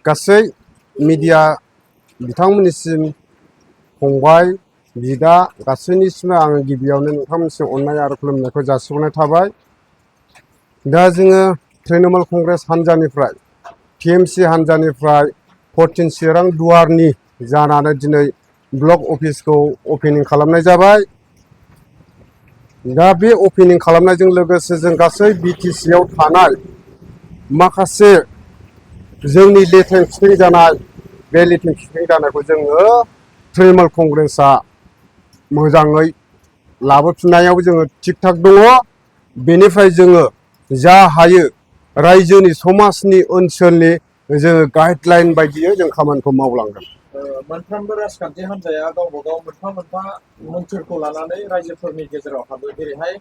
गासै मिडिया बिथांमोननिसिम फंबाय बिदा गासैनिसिम आङो गिबियावनो नोंथांमोननिसिम अननाय आरो खुलुमनायखौ जासिहरनाय थाबाय। दा जोङो तृणमूल कंग्रेस हान्जानिफ्राय टीएमसी हान्जानिफ्राय 14 चिरां दुवारनि जानानै दिनै ब्लक अफिसखौ अपेनिं खालामनाय जाबाय। दा बे अपेनिं खालामनायजों लोगोसे जों गासै बिटिसि आव थानाय माखासे जोंनि लेथें फिथें जानाय बे लेथें फिथें जानायखौ जोङो तृणमूल कंग्रेसआ मोजाङै लाबोफिननायाव जोङो थिग थाक दङ। बेनिफ्राय जोङो जा हायो रायजोनि समाजनि ओनसोलनि जोङो गाइडलाइन बायदियै जों खामानिखौ मावलांगोन। मोनफ्रोमबो राजखान्थि हान्जाया गावबा गाव मोनफा मोनफा मोन्थोरखौ लानानै रायजोफोरनि गेजेराव हाबो। जेरैहाय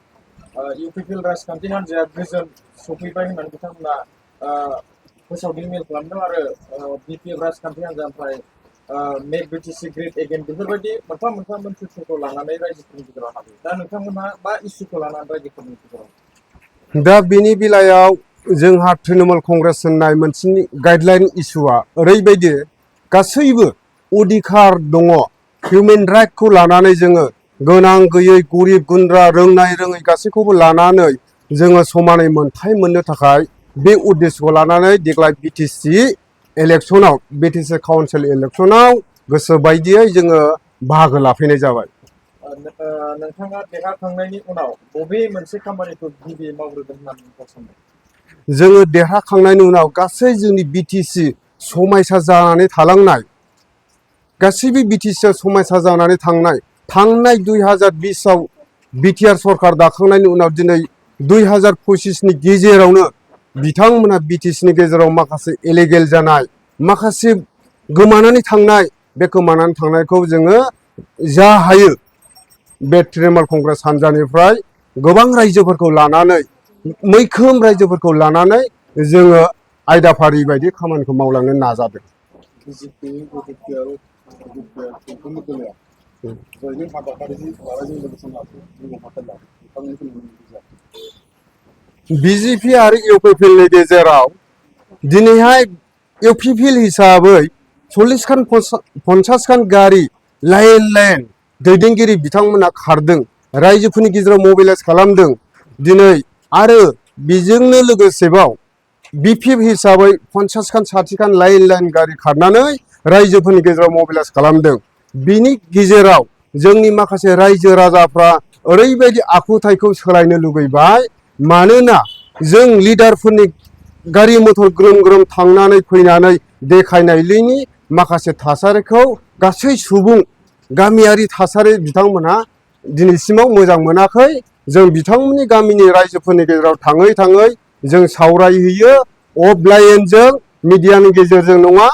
इउपिपिएल राजखान्थि हान्जाया गोजोन सफैबाय होननानै बिथांमोना फोसावदिं मेल खालामदों आरो बिपिएफ राजखान्थि हान्जानिफ्राय मेक बिटिसि ग्रेट एगेन बेफोरबायदि मोनफा मोनफा मोन्थोरफोरखौ लानानै रायजोफोरनि गेजेराव हाबो। दा नोंथांमोनहा मा इस्युखौ लानानै रायजोफोरनि गेजेराव? दा बेनि बेलायाव जोंहा तृणमूल कंग्रेस होननाय मोनसे गाइडलाइन इस्युआ ओरैबायदि गासैबो अधिकार दङ। हिउमेन राइटखौ लानानै जोङो गोनां गैयै गरिब गुन्द्रा रोंनाय रोङै गासैखौबो लानानै जोङो समानै मोनथाय मोननो थाखाय बे उद्देश्यखौ लानानै देग्लाय बिटिसि इलेक्सनाव बिटिसि काउन्सिल इलेक्सनाव गोसो बायदियै जोङो बाहागो लाफैनाय जाबाय। नोंथाङा देरहाखांनायनि उनाव बबे मोनसे खामानिखौ गिबियै मावग्रोगोन होननानै नोंथाङा सानो? जोङो देरहाखांनायनि उनाव गासै जोंनि बिटिसि समायसा जानानै थालांनाय गासैबो बिटिसिआव समायसा जानानै थांनाय 2020आव बिटिआर सरकार दाखांनायनि उनाव दिनै 2025नि गेजेरावनो बिथांमोना बिटिसिनि गेजेराव माखासे इलिगेल जानाय माखासे गोमानानै थांनाय बे गोमानानै थांनायखौ जोङो जा हायो बे तृणमूल कंग्रेस हान्जानिफ्राय गोबां रायजोफोरखौ लानानै मैखोम रायजोफोरखौ लानानै जोङो आयदाफारि बायदि खामानिखौ मावलांनो नाजादों। बिजेपि आरो इउपिपिएलनि गेजेराव दिनैहाय इउपिपिएल हिसाबै 40 खान 50 खान गारि लाइन दैदेनगिरि बिथांमोना खारदों, रायजोफोरनि गेजेराव मोबिलाइज खालामदों। दिनै आरो बेजोंनो लोगोसेबाव बिपिएफ हिसाबै 50 खान 60 खान लाइन गारि खारनानै रायजोफोरनि गेजेराव मोबिलाइज खालामदों। बिनि गेजेराव जोंनि माखासे रायजो राजाफ्रा ओरैबायदि आखुथायखौ सोलायनो लुगैबाय, मानोना जों लिडारफोरनि गारि मथर ग्रोम ग्रोम थांनानै फैनानै देखायनायनि माखासे थासारिखौ गासै सुबुं गामियारि थासारि बिथांमोनहा दिनैसिमाव मोजां मोनाखै। जों बिथांमोननि गामिनि रायजोफोरनि गेजेराव थाङै थाङै जों सावरायहैयो, अफलाइनजों मिडियानि गेजेरजों नङा।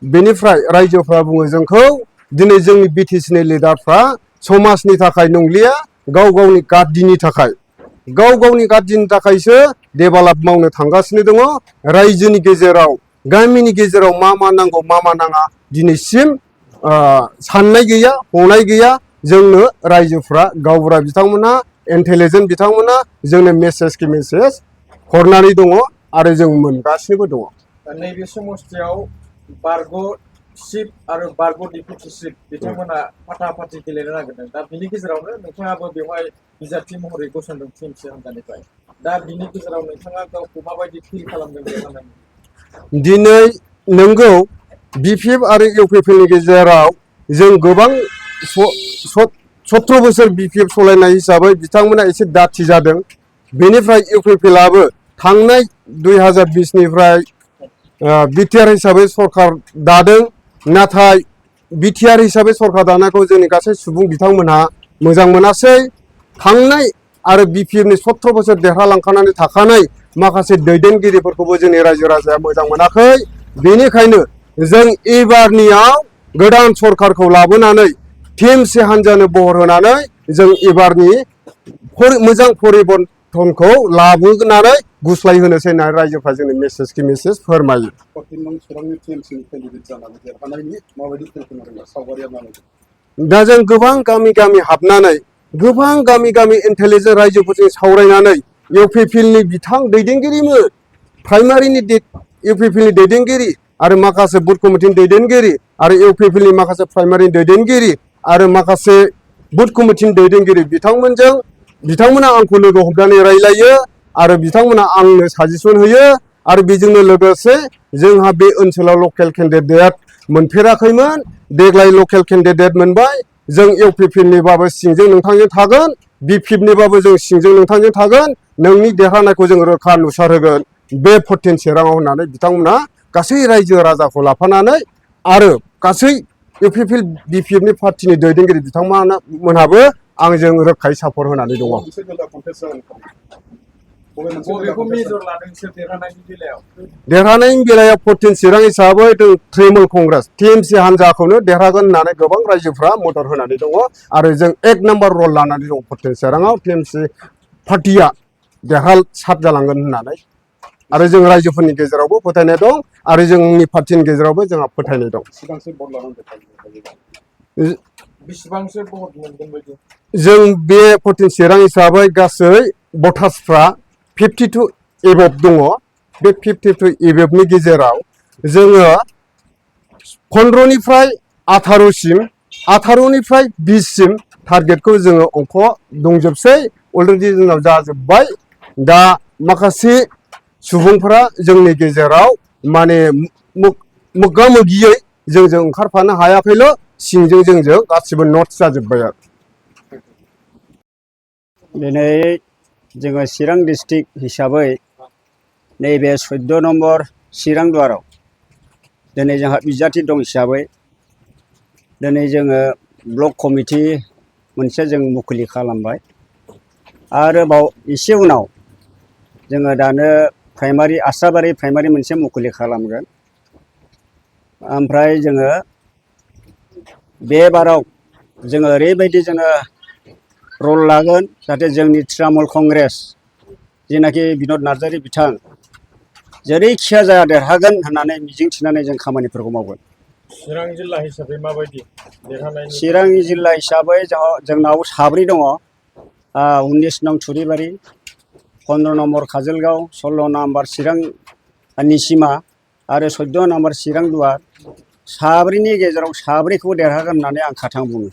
बेनिफ्राय रायजोफ्रा बुङो जोंखौ दिनै जोंनि बिटिसिनि लिडारफ्रा समाजनि थाखाय नंलिया, गाव गावनि गाद्दिनि थाखाय गाव गावनि गाद्दिनि थाखायसो डेभेलप मावनो थांगासिनो दङ। रायजोनि गेजेराव गामिनि गेजेराव मा मा नांगौ मा मा नाङा दिनैसिम साननाय गैया, हनाय गैया। जोंनो रायजोफ्रा गावबुरा बिथांमोना इन्टेलिजेन्ट बिथांमोना जोंनो मेसेज हरनानै दङ आरो जों मोनगासिनोबो दङ। नैबे समस्थियाव बारग' चिफ आरो बारग' डिप्युटि चिफ बिथांमोना फाथा-फाथि गेलेनो नागिरदों। दा बिनि गेजेरावनो नोंथाङाबो बेवहाय बिजाथि महरै गसंदों टीएमसी हान्जानिफ्राय। दा बिनि गेजेराव नोंथाङा गावखौ माबायदि फिल खालामदों देरहानानै? दिनै नोंगौ बिपिएफ आरो इउपिपिएलनि गेजेराव जों गोबां 17 बोसोर बिपिएफ सालायनाय हिसाबै बिथांमोना एसे दाथि जादों। बेनिफ्राय इउपिपिएलआबो थांनाय 2020निफ्राय बिटिआर हिसाबै सरकार दादों। नाथाय बिटिआर हिसाबै सरकार दानायखौ जोंनि गासै सुबुं बिथांमोनहा मोजां मोनासै। थांनाय आरो बिपिएफनि 17 बोसोर देरहालांखानानै थाखानाय माखासे दैदेनगिरिफोरखौबो जोंनि रायजो राजाया मोजां मोनाखै। बेनिखायनो जों एबारनियाव गोदान सरकारखौ लाबोनानै टीएमसी हान्जानो बहर होनानै जों एबारनि मोजां परिबर्तनखौ लाबोनानै गुस्लायहोनोसै होननानै रायजोफ्रा जोंनो मेसेज फोरमायो। दा जों गोबां गामि गामि हाबनानै गोबां गामि गामि इन्टेलिजेन्ट रायजोफोरजों सावरायनानै इउपिपिएलनि बिथां दैदेनगिरिमोन, प्राइमारिनि इउपिपिएलनि दैदेनगिरि आरो माखासे बुथ कमिटिनि दैदेनगिरि आरो इउपिपिएलनि माखासे प्राइमारि दैदेनगिरि आरो माखासे बुथ कमिटिनि दैदेनगिरि बिथांमोना आंखौ लोगो हमनानै रायलायो आरो बिथांमोना आंनो साजेसन होयो आरो बेजोंनो लोगोसे जोंहा बे ओनसोलाव लकेल केन्डिडेट मोनफेराखैमोन देग्लाय लकेल केन्डिडेट मोनबाय जों इउपिपिएलनिबाबो सिंजों नोंथांजों थागोन बिपिएफनिबाबो जों सिंजों नोंथांजों थागोन नोंनि देरहानायखौ जों रोखा नुसारहोगोन बे 14 चिराङाव होननानै बिथांमोना गासै रायजो राजाखौ लाफानानै आरो गासै इउपिपिएल बिपिएफनि पार्टिनि दैदेनगिरि बिथांमोनहाबो आंजों रोखायै सापर्ट होनानै दङ बबेखौ मेजर लादों बिसोर देरहानायनि बेलायाव देरहानायनि बेलायाव 14 चिरां हिसाबै जों तृणमूल कंग्रेस टिएमसि हान्जाखौनो देरहागोन होननानै गोबां रायजोफ्रा मदद होनानै दङ आरो जों 1 नाम्बार रल लानानै दं 14 चिराङाव टिएमसि पार्टिया देरहासार जालांगोन होननानै आरो जों रायजोफोरनि गेजेरावबो फोथायनाय दं आरो जोंनि पार्टिनि गेजेरावबो जोंहा फोथायनाय दं बेसेबांसो भट मोनगोन बायदि जों बे 14 चिरां हिसाबै गासै भटार्सफ्रा 52 एबभ दङ बे 52 एबभनि गेजेराव जोङो 15निफ्राय 18सिम 18निफ्राय 20सिम टारगेटखौ जोङो अंक दंजोबसै अलरेडि जोंनाव जाजोब्बाय दा माखासे सुबुंफोरा जोंनि गेजेराव माने मोगा मोगियै जोंजों ओंखारफानो हायाखैल' सिंजों जोंजों गासिबो नट जाजोब्बाय आरो दिनै जोङो चिरां डिस्ट्रिक्ट हिसाबै नैबे 14 नम्बर चिरां दुवाराव दिनै जोंहा बिजाथि दं हिसाबै दिनै जोङो ब्लक कमिटि मोनसे जों मुखुलि खालामबाय आरोबाव एसे उनाव जोङो दानो प्राइमारि आसाबारि प्राइमारि मोनसे मुखुलि खालामगोन ओमफ्राय जोङो बे बाराव जोङो ओरैबायदि जोङो रल लागोन जाहाथे जोंनि तृणमूल कंग्रेस जेनाखि बिन'द नार्जारि बिथां जेरैखिया जाया देरहागोन होननानै मिजिंथिनानै जों खामानिफोरखौ मावगोन चिरां जिल्ला हिसाबै माबायदि देरहानायनि चिरां जिल्ला हिसाबै जोंनाव साब्रै दङ 19 नं थुरिबारि 15 नम्बर काजलगाव 16 नम्बर चिरां निसिमा आरो 14 नम्बर चिरां दुवार साब्रैनि गेजेराव साब्रैखौबो देरहागोन होननानै आं खाथां बुङो